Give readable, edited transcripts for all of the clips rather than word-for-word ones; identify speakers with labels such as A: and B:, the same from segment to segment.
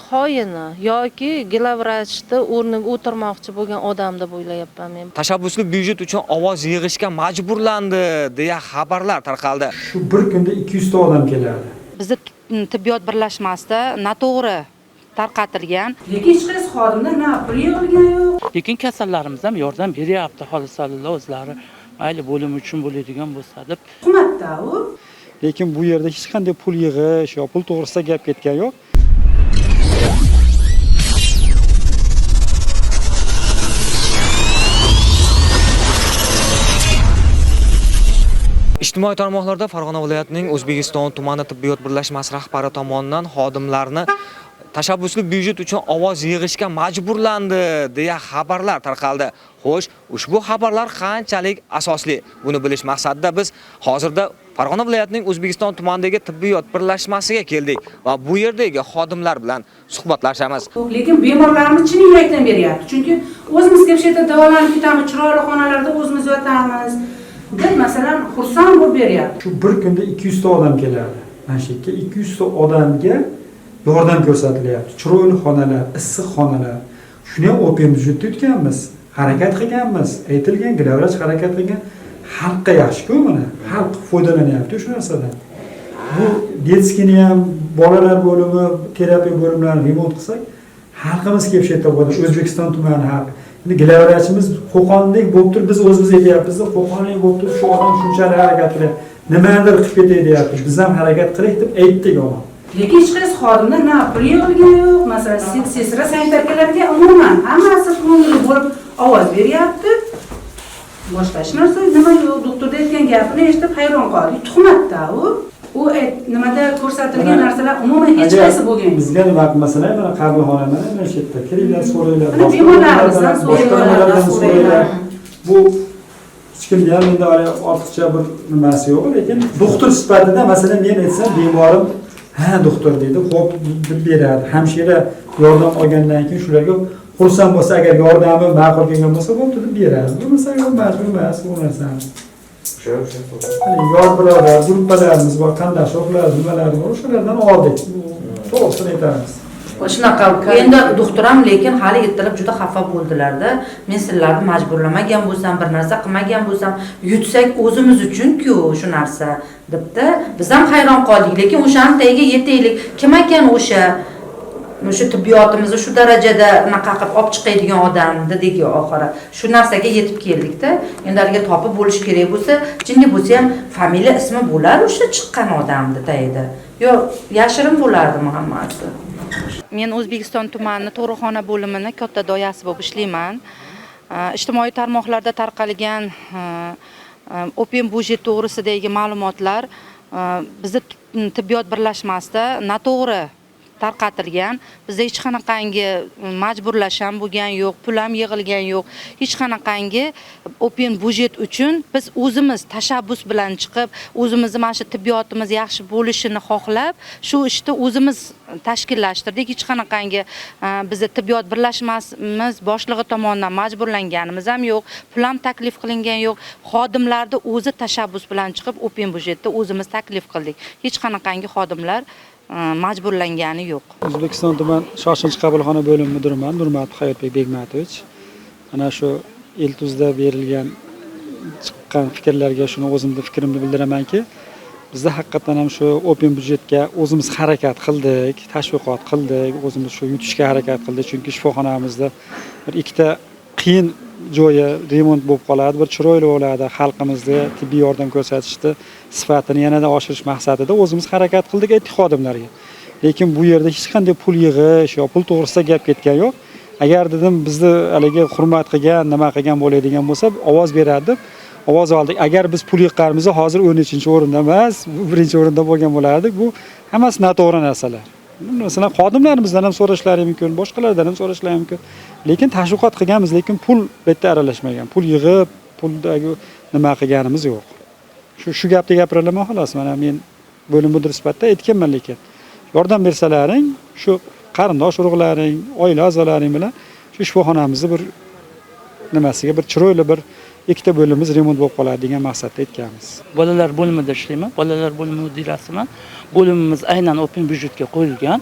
A: Xoini yoki glavvrachni o'rniga o'tirmoqchi bo'lgan odam deb o'ylayapman men.
B: Tashabbusli byudjet uchun ovoz yig'ishga majburlandi deya xabarlar tarqaldi.
C: Shu bir kunda 200 ta odam keladi.
D: Bizni tibbiyot birlashmasida noto'g'ri tarqatilgan.
E: Lekin hech qaysi xodimdan na pul yig'ilgan yo'q.
F: Lekin kasallarimiz ham yordam beryapti, xolislar o'zlari mayli bo'lim uchun bo'ladigan bo'lsa deb.
E: Hukumatda u.
C: Lekin bu yerda hech qanday pul yig'ish yo pul to'g'risida gap ketgan yo'q.
B: Ijtimoiy tarmoqlarda Farg'ona viloyatining O'zbekiston tumani tibbiyot birlashmasi rahbari tomonidan xodimlarni tashabbusli byudjet uchun ovoz yig'ishga majburlandi deya xabarlar tarqaldi. Xo'sh, ushbu xabarlar qanchalik asosli? Buni bilish maqsadida biz hozirda Farg'ona viloyatining O'zbekiston tumanidagi tibbiyot birlashmasiga keldik va bu yerdagi xodimlar bilan suhbatlashamiz.
E: Lekin bemorlarimiz chin yurakdan beryapti. Chunki o'zimiz kelib shu yerda davolanib ketamiz, chiroyli xonalarda o'zimiz yotamiz deb masalan xursand bo'lib beryapti.
C: Shu bir kunda 200 ta odam keladi. Mana shu yerga 200 ta odamga yordam ko'rsatilyapti. Chiroyli xonalar, issiq xonalar. Shuni ham open byudjetda yutganmiz. Harakat qilganmiz. Aytilgan, glavvrach harakat qilgan. Xalqqa yaxshi-ku mana. Xalq foydalanyapti shu narsadan. Bu detskini ham, bolalar bo'limi, terapiya bo'limlarini remont qilsak, xalqimiz kelib shu yerda bo'ladi. O'zbekiston tumani xalqi. Endi glavvrachimiz Qo'qondek bo'lib turib, biz o'zimiz aytyapmiz, Qo'qondek bo'lib turib, shu odam shunchalik harakat qilyapti. Nimadir qilib ketay deyapti. Biz ham harakat qilaylik deb aytdik ona.
E: Lekin hech qaysi xodimdan na pul yig'ilgan yo'q. Masalan, sesra sanitarkalarga umuman hammasi ko'ngilli bo'lib ovoz beryapti. Boshqa hech narsa nima yo'q. Doktorda aytgan gapini eshitib hayron qoldik. Tuhmatda u. U nimada ko'rsatilgan narsalar umuman hech qaysi bo'lgan yo'q.
C: Bizga nima qilmasalar, mana qabulxona mana shu yerda kiringlar, so'ranglar.
E: Mana bemorlarimizdan so'ranglar.
C: Bu hech kimga ham endi ortiqcha bir nimasi yo'q, lekin doktor sifatida masalan men aytsam bemorim ha doktor deydi, xo'p deb beradi. Hamshira yordam olgandan keyin shularga xursand bo'lsa, agar yordami ma'qul kelgan bo'lsa, bo'pti deb beradi. Bo'lmasa yo'q, majbur emas bu narsani. Yor birodar, gruppalarimiz bor, qarindosh urug'lar, nimalar bor, o'shalardan oldik. To'g'risini aytamiz.
D: Shunaqa endi doktor ham lekin hali ertalab juda xafa bo'ldilar-da. Men sizlarni majburlamagan bo'lsam, bir narsa qilmagan bo'lsam, yutsak o'zimiz uchun-ku shu narsa debdi. Biz ham hayron qoldik, lekin o'shani tagiga yetaylik. Kim ekan o'sha tibbiyotimizni shu darajada unaqa qilib olib chiqadigan odam dedik oxiri. Shu narsaga yetib keldikda. Endi ularga topib bo'lish kerak bo'lsa, jinni bo'lsa ham familiya ismi bo'lar o'sha chiqqan odamni tagida. Yo, yashirin bo'lardimi hammasi? Men O'zbekiston tumani tug'ruqxona bo'limini katta doyasi bo'lib ishlayman. Ijtimoiy tarmoqlarda tarqalgan open budget to'g'risidagi ma'lumotlar bizni tibbiyot birlashmasida noto'g'ri tarqatilgan. Bizda hech qanaqangi majburlash ham bo'lgan yo'q, pul ham yig'ilgan yo'q. Hech qanaqangi open budget uchun biz o'zimiz tashabbus bilan chiqib, o'zimizni mana shu tibbiyotimiz yaxshi bo'lishini xohlab, shu ishni o'zimiz tashkillashtirdik. Hech qanaqangi bizni tibbiyot birlashmasimiz boshlig'i tomonidan majburlanganimiz ham yo'q, pul ham taklif qilingan yo'q. Xodimlarni o'zi tashabbus bilan chiqib open budgetni o'zimiz taklif qildik. Hech qanaqangi xodimlar majburlangani yo'q.
C: O'zbekiston tuman shoshilinch qabulxona bo'limi mudiriman, Nurmatov Hayotbek Begmatovich. Mana shu Eltuzda berilgan chiqqan fikrlarga shuni o'zimni fikrimni bildiramanki, bizda haqiqatan ham shu open budjetga o'zimiz harakat qildik, tashviqot qildik, o'zimiz shu yutishga harakat qildik, chunki shifoxonamizda bir ikkita qiyin joyi remont bo'lib qoladi, bir chiroyli bo'ladi, xalqimizga tibbiy yordam ko'rsatishni sifatini yanada oshirish maqsadida o'zimiz harakat qildik, aytdik xodimlarga. Lekin bu yerda hech qanday pul yig'ish yo pul to'g'risida gap ketgan yo'q. Agar dedim bizni haligi hurmat qilgan, nima qilgan bo'ladigan bo'lsa, ovoz beradi deb ovoz oldik. Agar biz pul yig'ganimizda hozir 13-o'rinda emas, 1-o'rinda bo'lgan bo'lardik. Bu hammasi noto'g'ri narsalar. Masalan, xodimlarimizdan ham so'rashlari mumkin, boshqalardan ham so'rashlari mumkin. Lekin tashviqot qilganmiz, lekin pul bu yerda aralashmagan. Pul yig'ib, puldagi nima qilganimiz yo'q. Shu gapni gapirolaman xolos. Mana men bo'lim mudiri sifatida aytganman, lekin yordam bersalaring, shu qarindosh urug'laring, oila a'zolaring bilan shu shifoxonamizni bir nimasiga bir chiroyli bir ikkita bo'limimiz remont bo'lib qoladi degan maqsadda aytganmiz.
F: Bolalar bo'limida ishlayman, bolalar bo'limi mudirasiman. Bo'limimiz aynan open byudjetga qo'yilgan.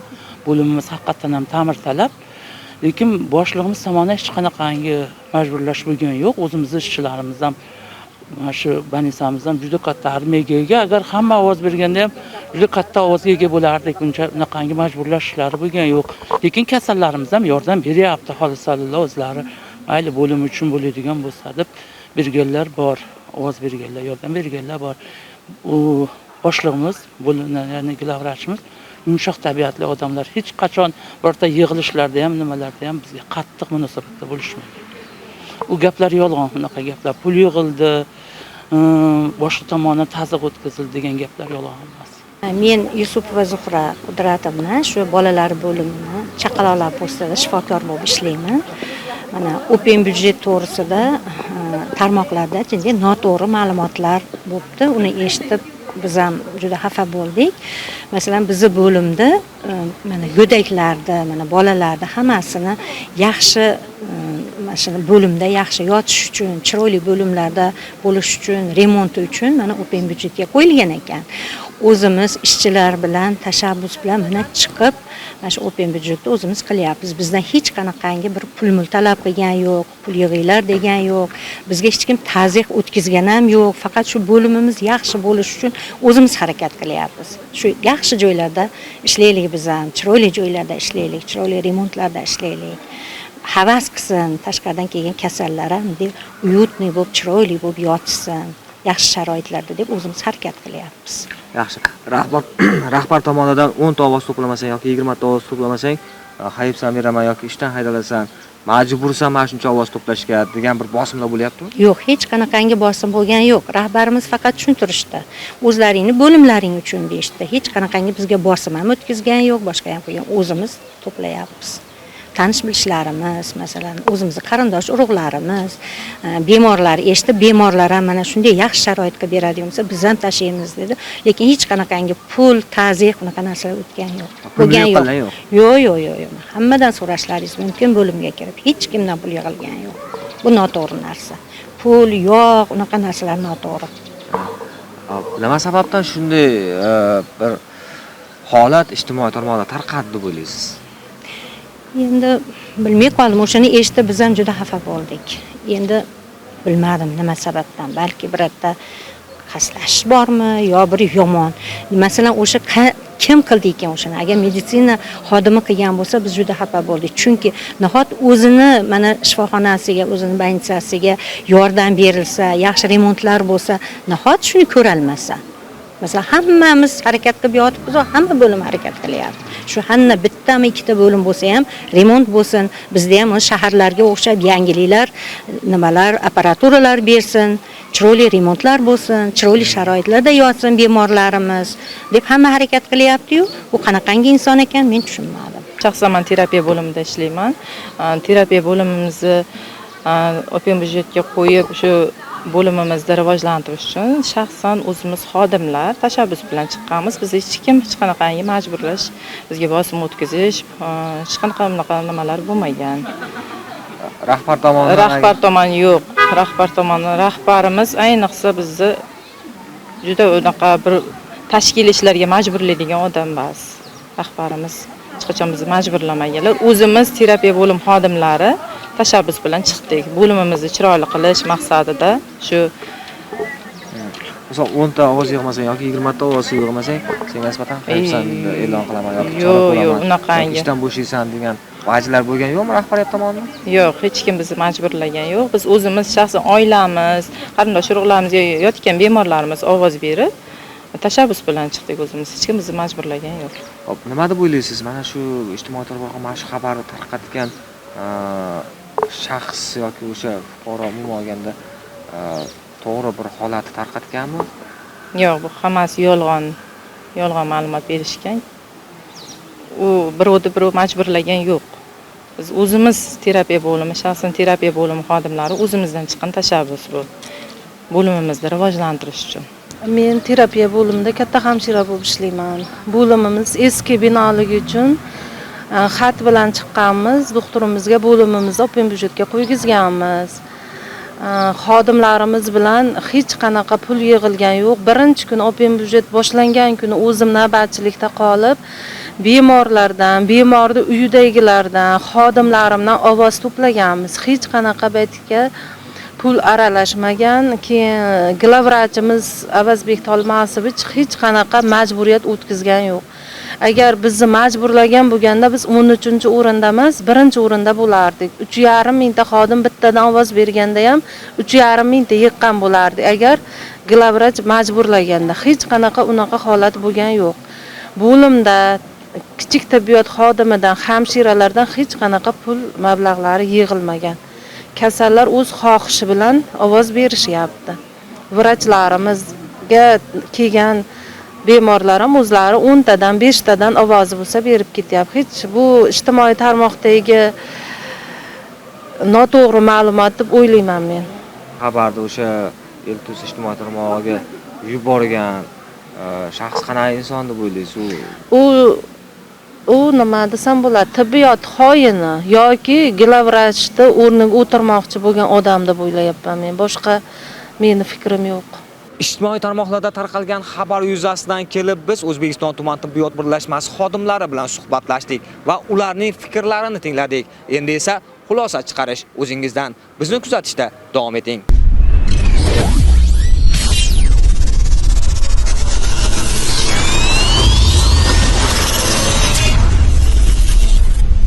F: Bo'limimiz haqiqatdan ham ta'mirtalab, lekin boshlig'imiz tomonidan hech qanaqangi majburlash bo'lgani yo'q. O'zimizni ishchilarimiz ham, mana shu больница miz ham juda katta armiyaga ega. Agar hamma ovoz berganda ham juda katta ovozga ega bo'lardik. Buncha unaqangi majburlash ishlari bo'lgani yo'q. Lekin kasallarimiz ham yordam beryapti, xohlasalar o'zlari, mayli bo'lim uchun bo'ladigan bo'lsa deb berganlar bor, ovoz berganlar, yordam berganlar bor. U boshlig'imiz, bo'lim, ya'ni главврач imiz yumshoq tabiatli odamlar. Hech qachon birorta yig'ilishlarda ham, nimalarda ham bizga qattiq munosabatda bo'lishmagan. U gaplar yolg'on, unaqa gaplar. Pul yig'ildi, boshqa tomondan tazyiq o'tkazildi degan gaplar yolg'on emas.
G: Men Yusupova Zuhra Qudratovna, shu bolalar bo'limini chaqaloqlar postida shifokor bo'lib ishlayman. Mana open byudjet to'g'risida tarmoqlarda chindan noto'g'ri ma'lumotlar bo'libdi. Uni eshitib biz ham juda xafa bo'ldik. Masalan, bizni bo'limda mana go'daklarda, mana bolalarda hammasini yaxshi, mana shu bo'limda yaxshi yotish uchun, chiroyli bo'limlarda bo'lish uchun, remonti uchun mana open byudjetga qo'yilgan ekan. O'zimiz ishchilar bilan tashabbus bilan mana chiqib mana shu open byudjetni o'zimiz qilyapmiz. Bizdan hech qanaqangi bir pul mul talab qilgan yo'q, pul yig'inglar degan yo'q. Bizga hech kim tazyiq o'tkazgan ham yo'q. Faqat shu bo'limimiz yaxshi bo'lishi uchun o'zimiz harakat qilyapmiz. Shu yaxshi joylarda ishlaylik biz ham, chiroyli joylarda ishlaylik, chiroyli remontlarda ishlaylik. Havas qilsin, tashqaridan kelgan kasallar ham deb уютный bo'lib, chiroyli bo'lib yotishsin, yaxshi sharoitlarda deb o'zimiz harakat qilyapmiz.
B: Yaxshi. Rahbar tomonidan 10 ta ovoz to'plamasang yoki 20 ta ovoz to'plamasang, hayibsan beraman yoki ishdan haydalasan, majbursan mana shuncha ovoz to'plashga degan bir bosimlar bo'lyaptimi?
G: Yo'q, hech qanaqangi bosim bo'lgani yo'q. Rahbarimiz faqat tushuntirishdi. O'zlaringni bo'limlaring uchun deyishdi. Hech qanaqangi bizga bosim ham o'tkazgani yo'q, boshqa ham qo'ygan. O'zimiz to'playapmiz. Tanish bilishlarimiz, masalan, o'zimizni qarindosh urug'larimiz, bemorlar eshitib, bemorlar ham mana shunday yaxshi sharoit qilib beradigan bo'lsa, biz ham tashlaymiz dedi. Lekin hech qanaqangi pul, tazyiq unaqa narsalar o'tgani yo'q.
B: Pul
G: Bo'lgani yo'q.
B: yo'q, yo'q.
G: Yo'q, yo'q, yo'q, yo'q. Hammadan so'rashlaringiz mumkin, bo'limga kirib. Hech kimdan pul yig'ilgani yo'q. Bu noto'g'ri narsa. Pul, yog', unaqa narsalar noto'g'ri.
B: Nima sababdan shunday bir holat ijtimoiy tarmoqda tarqadi deb o'ylaysiz?
G: Endi bilmay qoldim, o'shani eshitib biz ham juda xafa bo'ldik. Endi bilmadim nima sababdan, balki birorta qasdlash bormi yo bir yomon. Masalan, o'sha kim qildi ekan o'shani? Agar meditsina xodimi qilgan bo'lsa, biz juda xafa bo'ldik. Chunki nahot o'zini mana shifoxonasiga, o'zini больница siga yordam berilsa, yaxshi remontlar bo'lsa, nahot shuni ko'rolmasa? Masalan, hammamiz harakat qilib yotibmiz, hamma bo'lim harakat qilyapti. Shu hamma bittami ikkita bo'lim bo'lsa ham remont bo'lsin, bizda ham shaharlarga o'xshab yangiliklar, nimalar, apparaturalar bersin, chiroyli remontlar bo'lsin, chiroyli sharoitlarda yotsin bemorlarimiz deb hamma harakat qilyapti-yu, bu qanaqangi inson ekan, men tushunmadim.
H: Shaxsan men terapiya bo'limida ishlayman. Terapiya bo'limimizni open byudjetga qo'yib, shu bo'limimizni rivojlantirish uchun shaxsan o'zimiz xodimlar tashabbus bilan chiqqanmiz. Biz hech kim hech qanaqangi majburlash, bizga bosim o'tkazish, hech qanaqa bunaqa nimalar bo'lmagan.
B: Rahbar tomonidan
H: Rahbar tomoni yo'q. Rahbar tomoni, rahbarimiz ayniqsa bizni juda unaqa bir tashkil ishlarga majburlaydigan odam emas. Rahbarimiz hech qachon bizni majburlamaganlar. O'zimiz terapiya bo'lim xodimlari tashabbus bilan chiqdik. Bo'limimizni chiroyli qilish maqsadida shu.
B: Misol 10 ta ovoz yig'masang yoki 20 ta ovoz yig'masang, senga nisbatan hayibsan e'lon qilaman yoki
H: Yo'q,
B: chora
H: yo'q,
B: ko'raman,
H: unaqangi.
B: yoki ishdan bo'shaysan degan vajlar bo'lgan yo'qmi rahbariyat tomonidan?
H: Yo'q, hech kim bizni majburlagan yo'q. Biz o'zimiz shaxsan oilamiz, qarindosh urug'larimiz, yotgan bemorlarimiz ovoz berib, tashabbus bilan chiqdik o'zimiz. Hech kim bizni majburlagan yo'q.
B: Xo'p, nima deb o'ylaysiz? Mana shu ijtimoiy tarmoqda mana shu xabarni tarqatgan shaxs yoki o'sha fuqaro umuman olganda to'g'ri bir holatni tarqatganmi?
H: Yo'q, bu hammasi yolg'on. Yolg'on ma'lumot berishgan. U birovni birov majburlagan yo'q. Biz o'zimiz terapiya bo'limi, shaxsan terapiya bo'limi xodimlari o'zimizdan chiqqan tashabbus bu. Bo'limimizni rivojlantirish uchun.
A: Men terapiya bo'limida katta hamshira bo'lib ishlayman. Bo'limimiz eski binoligi uchun xat bilan chiqqanmiz. Doktorimizga bo'limimizni open byudjetga qo'ygizganmiz. Xodimlarimiz bilan hech qanaqa pul yig'ilgan yo'q. Birinchi kun open byudjet boshlangan kuni o'zim navbatchilikda qolib, Bemorlardan, bemorni uyidagilardan, xodimlarimdan ovoz to'plaganmiz. Hech qanaqa baytga pul aralashmagan. Keyin glavvrachimiz Avazbek Tolmasovich hech qanaqa majburiyat o'tkazgan yo'q. Agar bizni majburlagan bo'lganda biz 13-o'rinda emas, 1-o'rinda bo'lardik. 3,5 mingta xodim bittadan ovoz berganda ham 3,5 mingta yiqqan bo'lardik. Agar glavvrach majburlaganda hech qanaqa unaqa holat bo'lgan yo'q. Bo'limda kichik tibbiyot xodimidan, hamshiralardan hech qanaqa pul mablag'lari yig'ilmagan. Kasallar o'z xohishi bilan ovoz berishyapti. Vrachlarimizga kelgan bemorlar ham o'zlari 10 tadan, 5 tadan ovozi bo'lsa berib ketyapti. Hech bu ijtimoiy tarmoqdagi noto'g'ri ma'lumot deb o'ylayman men.
B: Xabarni o'sha Eltuz ijtimoiy tarmog'iga yuborgan shaxs qanday inson deb o'ylaysiz?
A: U nima desam bo'ladi, tibbiyot xoini yoki glavvrachni o'rniga o'tirmoqchi bo'lgan odam deb o'ylayapman men. Boshqa meni fikrim yo'q.
B: Ijtimoiy tarmoqlarda tarqalgan xabar yuzasidan kelib biz O'zbekiston tuman tibbiyot birlashmasi xodimlari bilan suhbatlashdik va ularning fikrlarini tingladik. Endi esa xulosa chiqarish o'zingizdan. Bizni kuzatishda davom eting.